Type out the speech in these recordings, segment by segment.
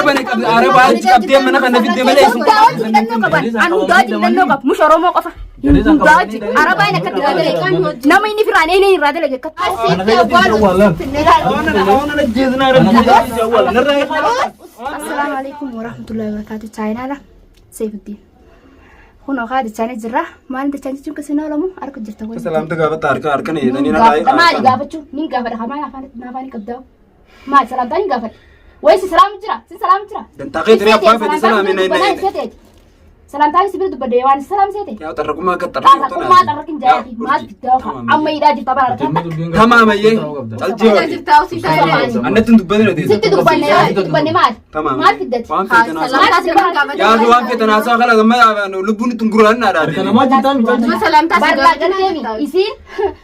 Araba ni qabdi, araba achi qabdee mana kana fidde malee isin Hundaa wajjin hidhannoo qaban. An hundaa wajjin hidhannoo qabu. Mush Oromoo qofa. Hundaa wajjin. Arabaa inni akkatti irraa dalage. Nama inni firaan eenyu irraa dalage akkatti. Kana keessatti hin awwaalan. Assalaamu alaikum warahmatullahi wabarakatuh. Chaayinaadha. Seefuddiin. Kun okaa dichaanii jirra. Maal dichaan jechuun keessa oolamu harka jirta. Salaamta gaafata harka harka ni jedhanii na Gaafadha maali gaafachuu? Nin gaafadha kamaa afaan afaan qabdaa. Maal salaamtaa nin gaafadha. Wayi si salaamu jira? Si salaamu jira? Dantaa kee tiree abbaa fedhe salaami na na. Salaamtaan si bira dubbadde waan salaam seete. Yaa xarraqummaa akka xarraquu Xarraqummaa xarraqin jaayati maal diddaa amma hidhaa jirta bara harka. Tamaamayyee calcee wali. Annatti hin dubbatin ati. Sitti dubbanne sitti dubbanne maal? Tamaam. Maal fiddati? Waan feetan haasaa. Yaa waan feetan haasaa kana gamma lubbuun ittiin gurraan naa dhaabee. Namaa jirtaa miti. Barlaa galteemi isiin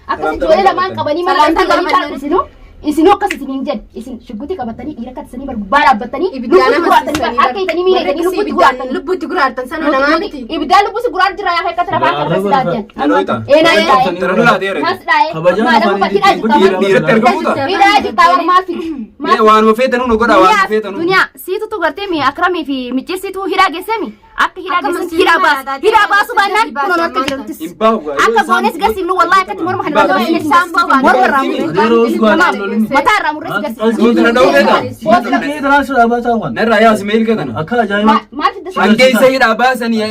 akkas ijoollee lamaan qabanii mana Salaamtaa galtanii gaafadha. isinuu isinuu akkas isiniin jedhe isin shuggutii qabatanii dhiira akka tisanii bar gubbaa dhaabbatanii Ibiddaan lubbuutti nama guraartanii siisanii harka hiitanii miila hiitanii lubbuutti guraartanii. Lubbuutti guraartan sana namaa miti. Ibiddaan lubbuutti guraar jira yaa akka tira afaan kana sidaatiyan. Dhaloota. Ee naa hidhaa. Tarree laateera. Nas dhaa'ee. Kabajaan Maal afaan amma hidhaa jirta maal? Dhiiratti argamuuta. Hidhaa jirta war maal fidi? Mee waanuma feetanuu nu godha waanuma feetanuu. Duniyaa siitutu gartee mi akramii fi micciirsiitu hidhaa geessemi akka hidhaa Akka geessan masiin hidhaa baas mana hidhaa baasuu baannaan baasee kunoon harka maal jiruttis Hin baahu. akka goones garsiifnu wallahi akkatti morma kana Hin irraa Isaan bobaan. morma irraa Yeroo murree mataa irraa murree si garsiifnu Nuti na dha'uu feeta. Kee tanaas baasaa waan. Narraa yaasi mee ilka tana. Akka ajaa'iba. maal fidda Hangee isa hidhaa baasanii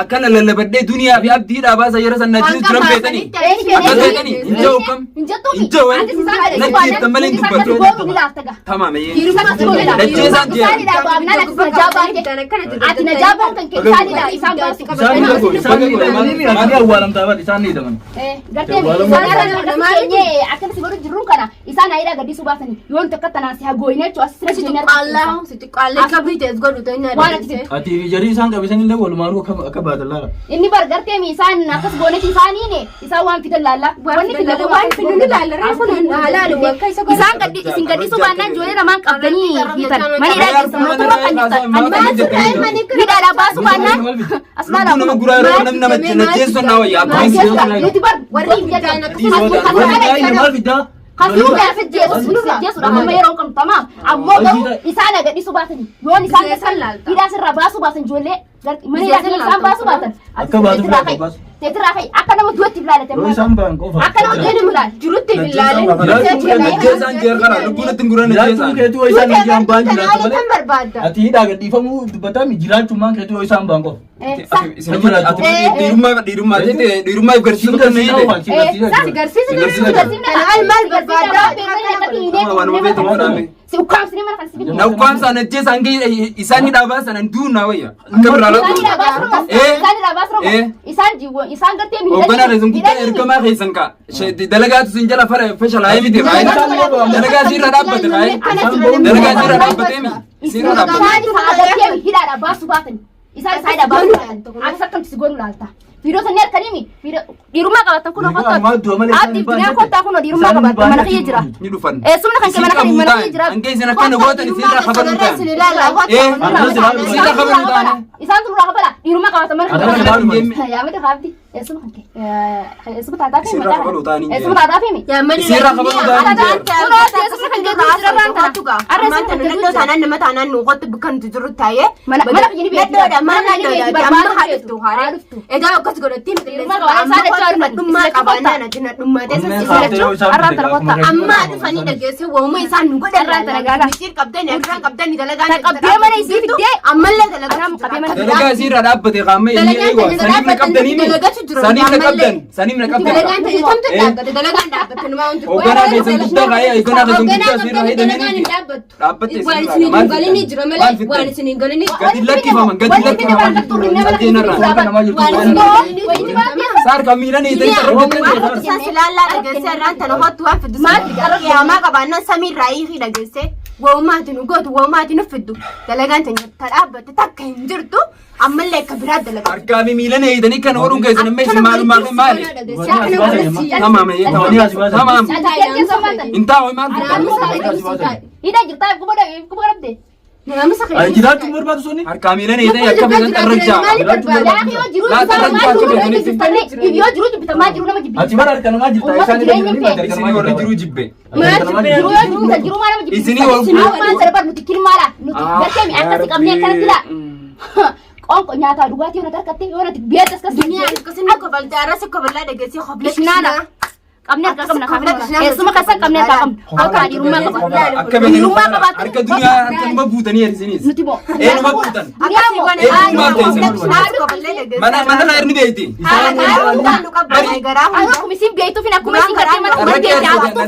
akkana lallabadhee duniyaa fi abdii hidhaa baasan yeroo san najjisu turan beetanii. Akkas beetanii hin jiru kam. hin jettuufi Hin jiru. anti isaan Najjiif gadhiisuu kan malee hin baannaan dubbatu. goonuu ni laafta gaha. Tamaamayyee. Isaan hidhaa baafnaan ati najaa baate ati najaa baatan kee isaan hidhaa isaan baasu. Isaan ni hidhamanii ati awwaalamtaa baate isaan ni hidhaman. Gartee isaan keenyee akkana si godhu jirruun kana isaan hidhaa gaddisuu baasanii yoon takka tanaan si hagooyine jechuun as sirra Si xiqqaallaa si xiqqaallee qabrii ta'es godhu ta'e Waan ati fiddu. Ati fi jarii isaan qabisan illee walumaanuu akka akka baatan laala. Inni bar gartee mi isaan akkas goonetti isaaniin isaan waan fidan laalla. Wanni fidan waan fidan ni laalla. Reefu halaali wakka isa godhu. Isaan gaddi isin gaddisuu baannaan ijoollee lamaan qabdanii hiitan. Mana hidhaa geessan mootummaa kan jirtan. Ani hidhaadhaa baasuu baannaan as Lubbuu nama guraa yeroo namni nama najjeessu naa wayya. Akkuma Nuti bar warri Maal fiddaa? Kasuu gaafa jeesu jeesuudha amma yeroo qabdu tamaam ammoo garuu isaan agadhiisuu baatanii yoon isaan hidhaa sirraa baasuu baatan ijoollee mana hidhaa sirraa isaan baasuu baatan Akka baatu filata baasu. teetirraa fa'i akka nama du'atti ilaalate Yoo isaan ba'an qofa. akka nama du'atti ilaale Jirutti hin ilaalin. Najjeesaan jeer kana lubbuun ittiin gurra Jiraachuun najjeesaan. keetu yoo isaan nagaan ba'an jiraatu Kan malee. barbaadda. Ati hidhaa gadhiifamuu dubbataa jiraachumaan keetu yoo isaan ba'an qofa. Dhiirummaa dhiirummaa dhiirummaa if garsiisuu kan Si na hidhe. Si garsiisa Kan maal barbaadda? Waanuma feetan godhame. Si ukkaamsine mana kan si bitu. Na ukkaamsaa najjeesaan gahee isaan hidhaa baasan an du'uun naa wayya. Akka biraa Isaan laatu. hidhaa baasuu isaan hidhaa baasuu isaan jiwwa isaan gartee Hoogganaa keessan guddaa ergamaa keessan kaa. Dalagaatu sin jala fara fashalaa'ee miti kaa'ee. Dalagaa siirra dhaabbate kaa'ee. Dalagaa siirra dhaabbatee mi. Siirra dhaabbate. Isaan isa agartee hidhaadha baasuu baatan. Isaan isa hidhaa baasuu baatan. Atis akkamti si godhu laalta. Fiidoo sanii harkanii mi dhiirummaa qabatan kun Egaa maal du'a malee isaan Abdiif hin duniyaan baane kottaa kun dhiirummaa Isaan hin qabatan mana baane kiyya jira. Ni dhufan. Eessumni kan kee mana kan mana kiyya jira. Hangee isin akkana gootan isiirra kafanuu ta'an. Isiirra kafanuu ta'an. Isaan turraa kafala dhiirummaa qabatan mana Arras kiyya ilaalu jira. Yaa miti kaabdi eessuma kan kee eessuma taataa fi Isiirra kafanuu ta'an hin eessuma taataa fi mi. Isiirra kafanuu ta'an hin jeeru. Mana kiyya ni beekti. Mana kiyya ni beekti barbaada feetu. Haa dhuftu. Egaa akkas godhatti Dhiirummaa qabatan isaan dachaa dhufan. nadhummaa qabaannaa nati nadhummaa teessa Onneen si kaatee yoo isaan Arraan fide tana gaafuma kottaa. Amma dhufanii dhageessee waamuma isaan nu godhan Arraan tana gaala. Micciir qabdanii akiraan qabdanii dalagaan Ta qabdee mana isii fiddee ammallee dalagaa Anam qabdee mana Dalagaa isiirra dhaabbate qaama inni Dalagaan eegwa. tana Saniif na qabdanii mi? dalagatu jira. Saniif na qabdan. Saniif na qabdan. Dalagaan tajaajilamtu dhaabbate dalagaan dhaabbate numaa wanti Hoogganaa keessan guddaa kaa'ee hoogganaa keessan guddaa isiirra hidhamee Dalagaan hin miti. dhaabbattu. Dhaabbatte Waan isiirra isin hin maal galini fiddan? jira Maal malee fiddan? waan isin hin galini. Gadi lakkifaman gadi lakkifaman. Sadeenarraa. Namaa jirtu. Waan isin hin galini jira. Saarka miilan hiitanii tarree Isaan silaalaa dhageessee irraan tana hottu waan fiddu. Qiyaamaa qabaannaan samiirraa hiikii dhageessee waumaati nu gootu waumaati nu fiddu dalagaan ta dhaabbatte takka hin jirtu ammallee akka biraa dalagaa. Harkaa fi miilan hiitanii kan ooluun keessan amma isin maalummaa fi maali? Tamaam eeyyee tamaam. Tamaam. Hin taa'u maal fiddan? Hidhaa jirtaa kuba qabde. Naamusa Ay jiraachuu barbaadu sonni. Harkaa miilan eetan akka feetan xarrajjaa. Maaliif barbaada? Yoo jiruu jibbitaa maal jiruu nama jibbitanii? Yoo jiruu jibbitaa maal jiruu nama jibbitaa? Ati bara harka namaa jirta. Uummata Isaan jireenya irra fe'e. Isinii warri jiruu jibbe. Jiruu yoo jibbitan jiruu maal nama jibbitaa? Isinii warri- Ammaan sana bar nuti kilmaadha. Nuti gartee mi akkasi qabnee akkanatti laa. Qoonqo nyaataa dhugaatii yoo nati harkatte yoo nati beeltas akkas Duniyaan akkasuma kofaltaa arrasi kofalaa dhageessee kofla Kishnaana. Qabnee harkaa qabna kaafna. Eessuma keessan qabnee harkaa qabna. Akka dhiirummaa qaba. Akka beekan Dhiirummaa qabaatan. harka duniyaa harka numa guutanii isinis. Nuti moo. Ee numa guutan. Mana mana kana irni beeyti. Akkuma isin beektuuf akkuma isin gartee mana kuma beekte haasoftuuf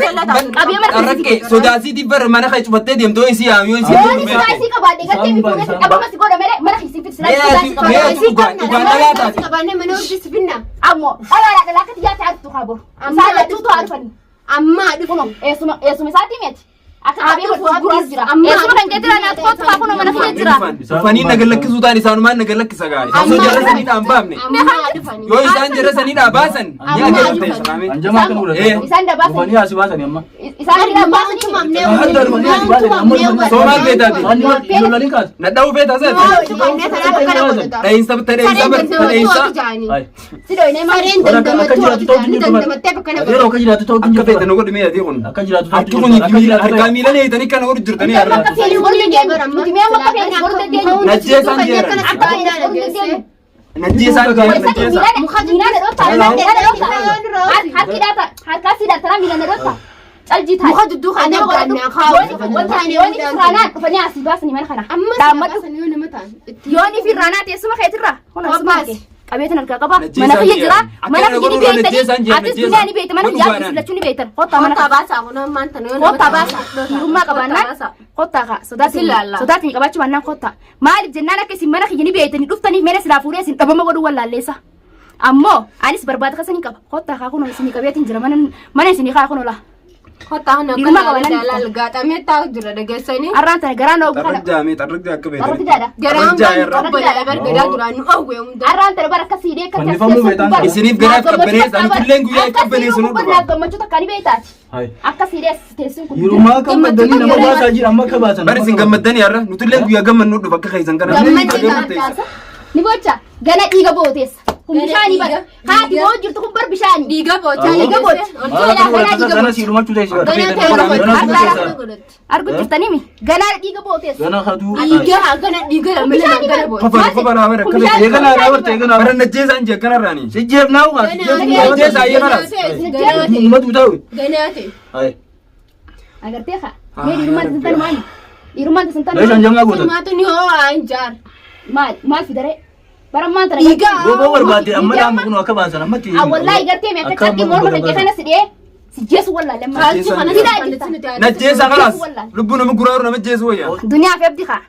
qabee mana Arraqqee sodaasiitiif bara mana kee cufattee deemtoo isii yaam yoo isii Yoon isin isii qabaadhe gartee mi fuudhee dhabama si godha malee mana isin fixu Mee ati mee ati dhugaan dhugaan dhalaa taate. Ammoo dhalaadhaa dhalaa akkatti yaate artu haa boru. Isaan lachuutu haa dhufanii. Ammaa dhufu. Eessuma eessuma isaatii miti. Akka qabee gurguraas jira. Eessuma kan keetti naaf kootu haa kunoo mana kiyya jira. Dhufanii naga lakkisuu ta'an isaanumaan naga lakkisa gaa'e. Osoo jara saniidhaan baafne. Ammaa dhufanii. Yoo isaan jara saniidhaa baasan ni agarru ta'e salaamee. Anjamaa akka nu Eh. Isaan dabaasanii. Dhufanii asii baasanii amma. Isaan hidhaa baasanii. Hadda dhufanii asii baasanii amma dhufanii. Soomaan beetaati. Lolanii kaatu. Nadhaa'uu feetaa seete. Dha'iinsa bitta dha'iinsa bitta dha'iinsa. Ay. Si dhoyinee maal? Warra akka jiraatu ta'utu hin jirtu. Yeroo akka jiraatu ta'utu hin Akka jirtu. feetan godhi mee ati kun. Akka jiraatu ta'utu Harki hin kun jirtu. Akka jiraatu harkaa miilan eeyitanii kana godhu jirtanii har'a. Akka feetis godhu dandeenyu. Nuti mee amma akka feetis godhu dandeenyu. Najjeesaan jeeran. Akka feetis godhu dandeenyu. Najjeesaan jeeran najjeesaan. Miilaan dhadhoota. Miilaan dhadhoota. Harki dhaata. Harkaa si dhaata. Miilaan dhadhoota. Caljii taate. Muka jidduu kana Yooni firraanaan dhufanii asii baasanii mana kana. Dhaammadhu. Yooni firraanaa teessuma keetirra. Kun asuma kee. Qabeetan harkaa qaba. Mana kiyya jira. Mana kiyya ni beektanii. Atis duniyaa ni beekte. Mana kiyya atis lachuu ni beektan. Kottaa mana kana. Kottaa baasa. Dhiirummaa qabaannaan kottaa kaa sodaatiin qabaachuu baannaan kottaa. Maaliif jennaan akka isin mana kiyya ni beektanii dhuftaniif mana silaa fuudhee isin dhabama godhuu wallaalleessa. Ammoo anis barbaada keessa ni qaba. Kottaa kaa kunoo isinii qabeetiin jira mana isinii kaa kunoo laa. Arraan tana garaan ogu kana. Xarrajjaa mee xarrajjaa akka Xarrajjaadha. beektan. Xarrajjaa irra. Arraan tana bara akka siidee akka Fannifamuu beektaan sana. Isiniif garaaf qabbaneessa. Ani tulleen guyyaa itti qabbaneessu nu dhufa. Naaf gammachuu takka ni beektaati. Ay. Akka siidee as teessuun kun. Yeroo akka baddanii nama baasaa jira amma akka baasan. Bari isin gammaddanii har'a nu tulleen guyyaa gammannu dhufa akka keessan kana. Ni bocha gana dhiiga booteessa. Kun bishaanii bara. Haati boo jirtu kun bar bishaanii. Dhiiga boochaa. Dhiiga boocha. Maal akka godhatu sana si dhumachuu ta'e si barbaada. Argu jirtanii mi? Ganaa dhiiga booteessa. Gana kaduu. Dhiiga gana dhiiga lama lama gana boocha. Kofa kofa naa bara akka beektan. Eegala naa barta eegala. Bara najjeesaan jee akkanarraani. Si jeefnaa ugaa si jeefnaa. Najjeesaa ayyee kalaas. Ummatu ta'u. Ganaa ta'e. Ay. Agartee kaa? Mee dhiirummaan tasan maali? Dhiirummaan tasan Meeshaan maali? jamaa gootan. Maatu ni ho'aa hin jaar. Maal maal fidaree? Bara maal tana? Dhiiga. Gooboo barbaadde amma dhaamu kun akka baasan ammatti. Wallahi gartee mee akka carqii morma kan kee kana si dhiyee si jeesu wallaahi lamma. Kaalchi kana Hidhaa jirta. Najjeesaa kalaas. Lubbuu nama guraaru nama jeesu wayya. Duniyaa fi abdii kaa.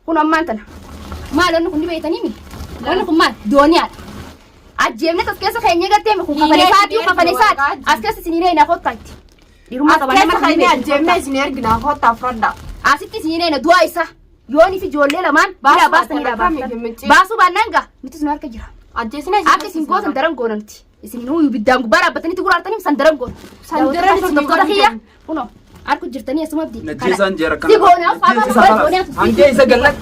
Kun ammaan tana. Maal wanni kun ni beektanii mi? Wanni kun maal? Dooniyaadha. Ajjeefne tas keessa keenya gartee mi kun kafane isaatii kafane isaati. As keessa isin hireena kottaa itti. Dhiirummaa As qaban keessa nama kan kan inni ajjeefne isin ergina kottaa fudhadhaa. Asitti isin hireena du'a isaa. Yoon fi ijoollee lamaan hidhaa baastan hidhaa baastan. Baasuu baannaan gaa nuti sun harka jira. Ajjeesina Akka isin gootan daran goona nuti. Isin nuyi ibiddaan gubbaa dhaabbatanitti guraartanii san daran goona. San daran isin Doktora godhan. kiyya kunoo harku jirtanii asuma abdii. Najjeesaan jeera akkana. Si goonaaf afaan goonee Hangee isa gallat.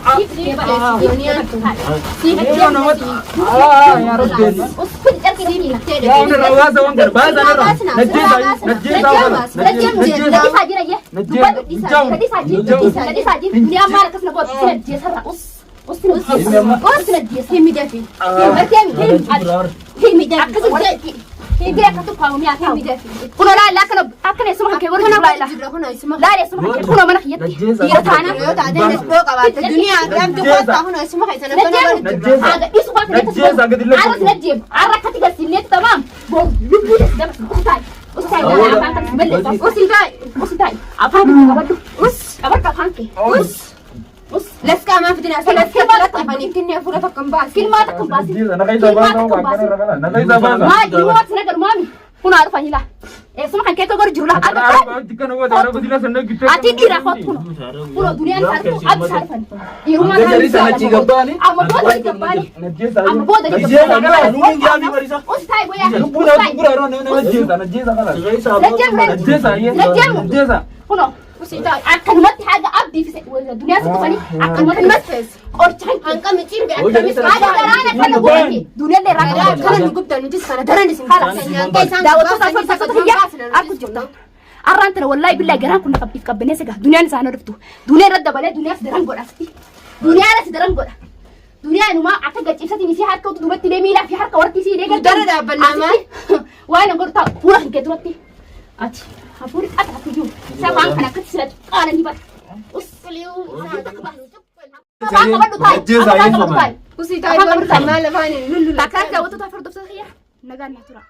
Ati dhiira kootu kuno. Kuno duniyaan isaatu abdi isaa dhufan. Dhiirummaa Amma booda ni gabbaani. Amma booda ni gabbaani. Us taa'e guyyaa. Us taa'e. Kuno. Usii taa'e. Akkanumatti haga abdii fi duniyaa si dhufanii akkanumatti Akkanumas feesi. qorchaan Hanqami cimbe Hojii akkamis jalatti haga garaan akkana godhate duniyaallee irraa Garaa qabata. akkana nu gubdan nutis kana daran isin Daawwattoota hordoftoota kiyya argu jirta. Arraan tana wallaahi billaahi garaan kun na qabbaneessa gaa duniyaan isaan dhuftu. Duniyaa irra dabalee duniyaas daran godha asitti. Duniyaan as daran godha. Duniyaa inumaa akka gachiibsatiin isii harka utuu duubatti illee miilaa fi harka warti isii illee Dara dhaabbannaa maal? Waan hin godhu taa'u fuula kan kee duratti. Ati hafuurri qaxaa kuyyuu isa waan kana akkatti sila cuqqaalanii bara. Afaan qabadhu taa'i. Ajjeesaa Afaan qabadhu jechuudha. taa'i. Usii taa'e waan maal afaan lullu. Takkaan daawwattoota hordoftoota kiyya nagaan naa tura.